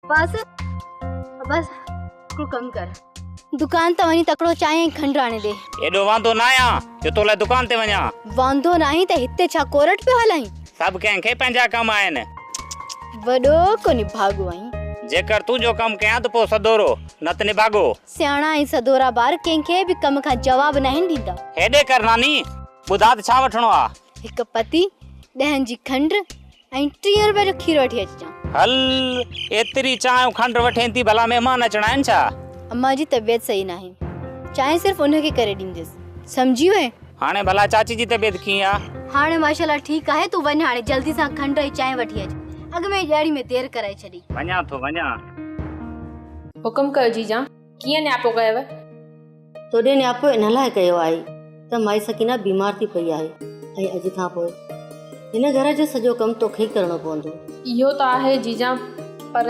عباس عباس هڪڙو ڪم ڪر دڪان تان وڃي تڪڙو چانهه ۽ کنڊ آڻي ڏي. ايڏو واندو ناهيان جو تو لاء دڪان تي وڃان. واندو ناهين ته هتي ڇا ڪورٽ پيو هلائين؟ سڀ ڪنهن کي پنهنجا ڪم آهن. وڏو ڪو نڀاڳو آهين. جيڪر تنهنجو ڪم ڪيان ته پوء سدورو، نه ته نڀاڳو. سياڻا ۽ سدورا ٻار ڪنهن کي به ڪم کان جواب ناهن ڏيندا. هيڏي ڪر ناني، ٻڌاء ته ڇا وٺڻو آ؟ هڪ پتي، ڏهن جي کنڊ ۽ 30 روپيه جو کير وٺي اچجان. هل، ايتري چانهه ۽ کنڊ وٺين ٿي، ڀلا مهمان اچڻا آهن ڇا؟ امان جي طبيعت صحيح ناهي، چانهه صرف ان کي ڪري ڏينديس، سمجهي وئين؟ هاڻي ڀلا چاچي جي طبيعت ڪيئن آ؟ هاڻي ماشاءالله ٺيڪ آهي، تون وڃ هاڻي جلدي سان کنڊ ۽ چانهه وٺي اچ، اڳ ۾ ئي ڏياڙي ۾ دير ڪرائي ڇڏي. وڃان ٿو وڃان. حڪم ڪيو جيجان، ڪيئن نياپو ڪيو؟ توڏي نياپو ان لاء ڪيو آهي ته مائي سڪينه بيمار ٿي پئي آهي ۽ اڄ کان پوء هن گهر جو سڄو ڪم توکي ئي ڪرڻو پوندو. اهو ته آهي جيجان پر.